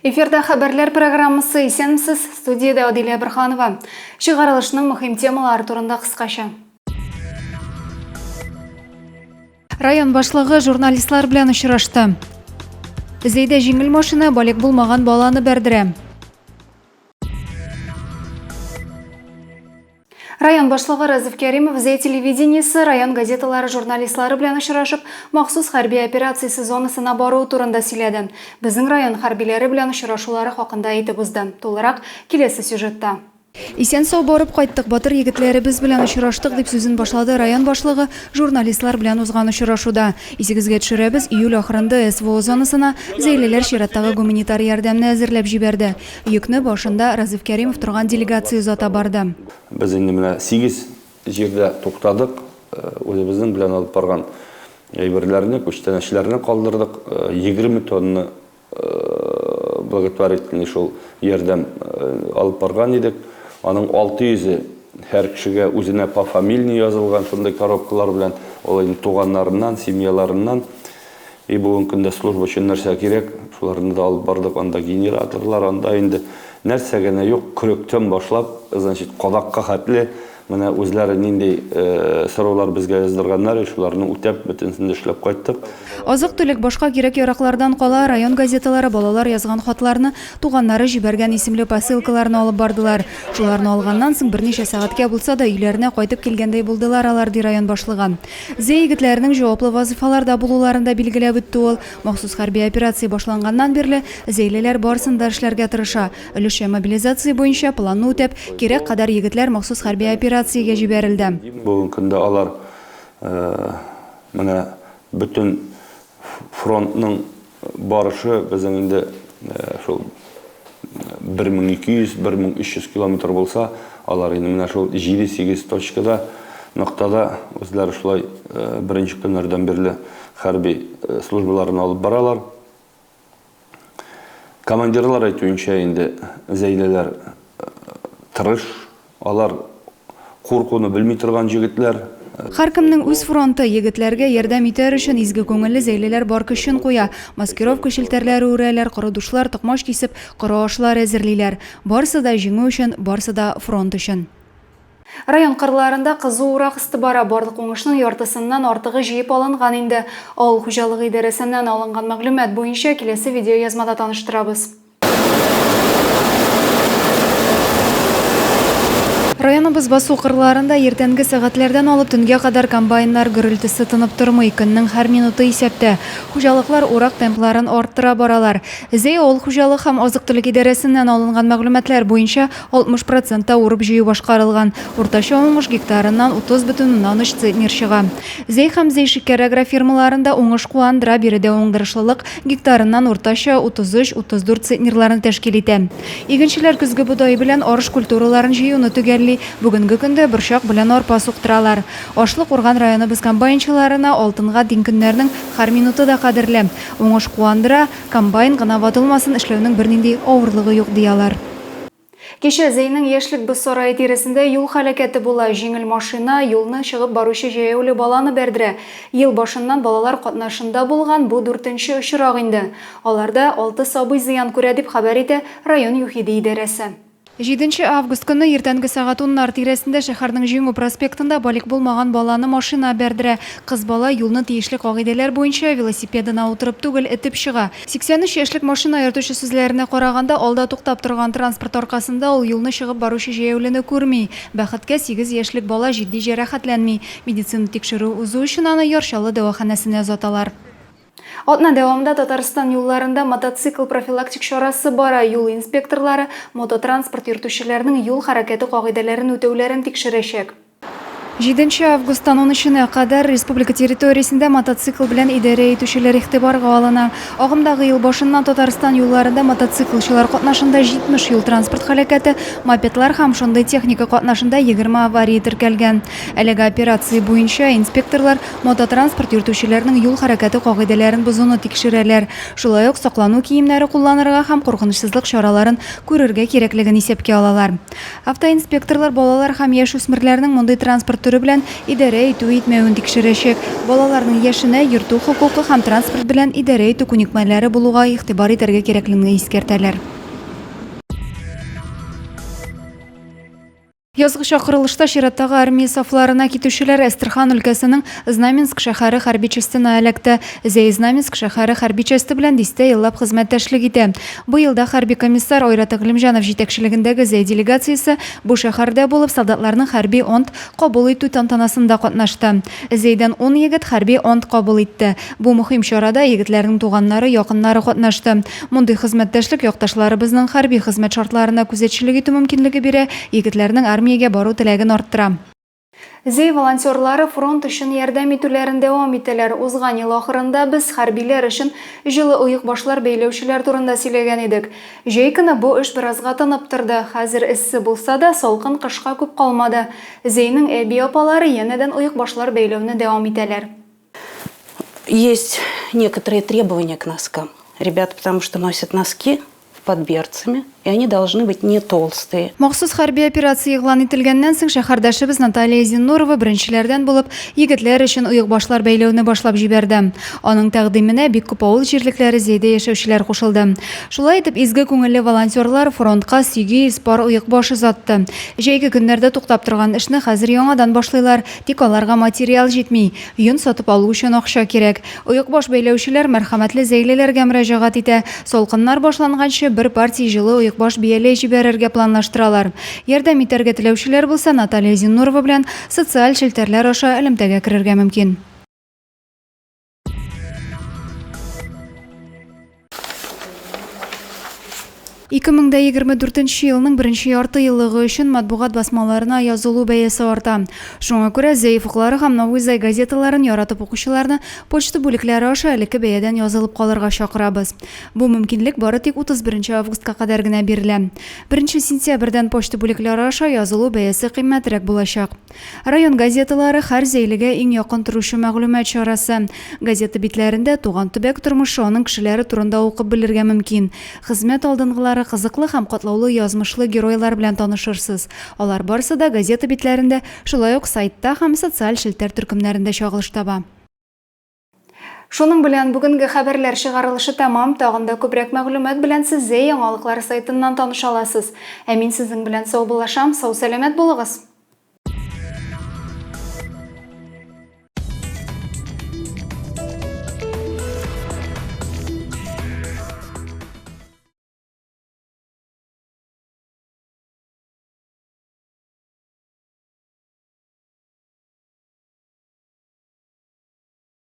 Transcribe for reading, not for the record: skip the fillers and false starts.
Эфирда хәбәрләр программасы Исәнмесез, студиядә Адилә Борһанова. Чыгарылышның мөһим темалары турында кыскача. Район башлыгы журналистлар белән очрашты. Зәйдә җиңел машина балигъ булмаган баланы бәрдерә. Район башлыгы Разиф Кәримов Зәй телевидениесе, район газеталары журналистлары белән очрашып, махсус хәрби операциясе зонасына баруы турында сөйләде. Безнең район хәрбиләре белән очрашулары хакында әйтеп узды. Тулырак, киләсе сюжетта. Исән-сау барып кайттык, батыр егетләребез белән очраштык, дип сүзен башлады район башлыгы журналистлар белән узган очрашуда. Исегезгә төшерәбез, июль ахырында СВО зонасына зәйлеләр чираттагы гуманитар ярдәмне әзерләп җибәрде. Йөкне башында Разиф Кәримов торган делегация озата барды. Без инде менә сигез җирдә туктадык, үзебезнең белән алып барган әйберләрне, күчтәнәчләрне калдырдык. 20 тонна благотворительный шул ярдәм алып барган идек. Аның 600-е һәр кешегә үзенә пофамильный язылган шундый коробкалар белән, ул инде туганнарыннан, семьяларыннан. И бүгенге көндә служба өчен нәрсә кирәк, шуларны да алып бардык. Анда генераторлар, анда инде нәрсә генә юк, көрәктән башлап, значит, кадакка хәтле менә үзләре нинди сораулар безгә яздырганнар, шуларны үтәп, бөтенесен дә эшләп кайттык. Азык-төлек, башка кирәк-яраклардан кала, район газеталары балалар язган хатларны, туганнары җибәргән исемле посылкаларны алып бардылар. Шуларны алганнан соң берничә сәгатькә булса да өйләренә кайтып килгәндәй булдылар алар, ди район башлыгы. Зәй егетләренең җаваплы вазыйфаларда булуларын да билгеләп үтте ул. Махсус хәрби операция башланганнан бирле, зәйлеләр барысын да эшләргә тырыша. Өлешчә мобилизация буенча планны үтәп, кирәк кадәр егетләр махсус хәрби операциягә җибәрелде. Бүгенге көндә алар менә бөтен фронтның Барышы безнең инде шул 1200, 1300 километр булса, алар инде менә шул 7-8 точкада, ноктада үзләре шулай беренче көннәрдән бирле хәрби службаларын алып баралар. Командирлар әйтүенчә инде зәйлеләр тырыш, Алар куркуны белми торган җегетләр. Һәркемнең үз фронты. Егетләргә ярдәм итәр өчен изге күңелле зәйлеләр бар көчен куя. Маскировка челтәрләре үрәләр, коры душлар, токмач кисеп, коры ашлар әзерлиләр. Барысы да җиңү өчен, барысы да фронт өчен. Район кырларында кызу урак өсте бара. Барлык уңышның яртысыннан артыгы җыеп алынган инде. Авыл хуҗалыгы идарәсеннән алынган мәгълүмат буенча киләсе видеоязмада таныштырабыз. Районыбыз басу кырларында иртәнге сәгатьләрдән алып төнгә кадәр комбайннар гөрелтесе тынып тормый. Көннең һәр минуты исәптә. Хуҗалыклар урак темпларын арттыра баралар. Зәй авыл хуҗалыгы һәм азык-төлек идарәсеннән алынган мәгълүматлар буенча, 60 процентта урып-җыю башкарылган. Уртача уңыш гектарыннан 30,3 центнер чыга. Зәй һәм Зәй шикәр агрофирмаларында уңыш куандыра, биредә уңдырышлылык Гектарыннан уртача 33-34 центнерларны тәшкил итә. Игенчеләр көзге бодай белән арыш культураларын җыюны төгәлли, бүгенге көндә борчак белән арпа суктыралар. Ашлык урган районыбыз комбайнчыларына алтынга тиң көннәрнең һәр минуты да кадерле. Уңыш куандыра, комбайн гына ватылмасын, эшләүнең бернинди авырлыгы юк, ди алар. Кичә Зәйнең Яшьлек боз сарае тирәсендә юл һәлакәте була. Җиңел машина юлны чыгып баручы җәяүле баланы бәрдерә. Ел башыннан балалар катнашында булган бу дүртенче очрак инде. Аларда алты сабый зыян күрә, дип хәбәр итә район ЮХИДИ идарәсе. Җиденче август көнне иртәнге сәгать уннар тирәсендә шәһәрнең Җиңү проспектында балигъ булмаган баланы машина бәрдерә. Кыз бала юлны тиешле кагыйдәләр буенча велосипедына утырып түгел, этеп чыга. 83 яшьлек машина йөртүче сүзләренә караганда, алда туктап торган транспорт аркасында ул юлны чыгып баручы җәяүлене күрми. Бәхеткә, сигез яшьлек бала җитди җәрәхәтләнми. Медицина тикшерүе узу өчен аны Яр Чаллы дәваханәсенә озаталар. Атна дәвамында Татарстан юлларында мотоцикл профилактик чарасы бара. Юл инспекторлары мототранспорт йөртүчеләрнең юл хәрәкәте кагыйдәләрен үтәүләрен тикшерәчәк. Җиденче августтан унөченә кадәр республика территориясендә мотоцикл белән идарә итүчеләр игътибарга алына. Агымдагы ел башыннан Татарстан юлларында мотоциклчылар катнашында 70 юл-транспорт һәлакәте, мопедлар һәм шундый техника катнашында 20 авария теркәлгән. Әлеге операция буенча инспекторлар мототранспорт йөртүчеләрнең юл хәрәкәте кагыйдәләрен бозуны тикшерәләр. Шулай ук саклану киемнәре кулланырга һәм куркынычсызлык чараларын күрергә кирәклеген исәпкә алалар. Автоинспекторлар балалар һәм яшүсмерләрнең мондый транспорт төре белән идарә итү-итмәвен тикшерәчәк. Балаларның яшенә, йөртү хокукы һәм транспорт белән идарә итү күнекмәләре булуга игътибар итәргә кирәклеген искәртәләр. Язгы чакырылышта чираттагы армия сафларына китүчеләр Әстерхан өлкәсенең Знаменск шәһәре хәрби частена эләкте. Зәй Знаменск шәһәре хәрби часте белән дистә еллап хезмәттәшлек итә. Быел да хәрби комиссар Айрат Әгълимҗанов җитәкчелегендәге Зәй делегациясе бу шәһәрдә булып, солдатларның хәрби ант кабул итү тантанасында катнашты. Зәйдән ун егет хәрби ант кабул итте. Бу мөһим чарада егетләрнең туганнары, якыннары катнашты. Мондый хезмәттәшлек якташларыбызның хәрби хезмәт шартларына күзәтчелек итү мөмкинлеге бирә, егетләрнең армиягә бару теләген арттыра. Зәй волонтерлары фронт өчен ярдәм итүләрен дәвам итәләр. Узган ел ахырында без хәрбиләр өчен җылы оекбашлар бәйләүчеләр турында сөйләгән идек. Җәй көне бу эш беразга тынып торды. Хәзер эссе булса да, салкын кышка күп калмады. Зәйнең әби-апалары янәдән оекбашлар бәйләүне дәвам итәләр. Есть некоторые требования к носкам. Ребята потому что носят носки под берцами, и они должны быть не толстые. Махсус хәрби операция игълан ителгәннән соң шәһәрдәшебез Наталья Зиннурова беренчеләрдән булып егетләр өчен оекбашлар бәйләүне башлап җибәрде. Аның тәкъдименә бик күп авыл җирлекләре Зәйдә яшәүчеләр кушылды. Шулай итеп, изге күңелле волонтерлар фронтка 800 пар оекбаш озатты. Җәйге көннәрдә туктап торган эшне хәзер яңадан башлыйлар, тик аларга материал җитми. Йон сатып алу өчен акча кирәк. Оекбаш бәйләүчеләр мәрхәмәтле зәйлеләргә мөрәҗәгать итә. Салкыннар башланганчы бер партия җылы оекбаш бияләй җибәрергә планлаштыралар. Ярдәм итәргә теләүчеләр булса, Наталья Зиннурова белән социаль челтәрләр аша элемтәгә керергә мөмкин. 2024 елның беренче ярты еллыгы өчен матбугат басмаларына язылу бәясе арта. Шуңа күрә Зәй офыклары һәм Новый Зай газеталарын яратып укучыларны почта бүлекләре аша элекке бәядән язылып калырга чакырабыз. Бу мөмкинлек бары тик 31 августка кадәр генә бирелә. 1 сентябрьдән почта бүлекләре аша язылу бәясе кыйммәтрәк булачак. Район газеталары һәр зәйлегә иң якын торучы мәгълүмат чарасы. Газета битләрендә туган төбәк тормышы, аның кешеләре турында укып белергә мөмкин. Хезмәт алдынгылары, кызыклы һәм катлаулы язмышлы геройлар белән танышырсыз. Алар барысы да газета битләрендә, шулай ук сайтта һәм социаль челтәр төркемнәрендә чагылыш таба. Шуның белән бүгенге хәбәрләр чыгарылышы тәмам. Тагын да күбрәк мәгълүмат белән сез Зәй яңалыклары сайтыннан таныша аласыз. Ә мин сезнең белән саубуллашам. Сау-сәламәт булыгыз!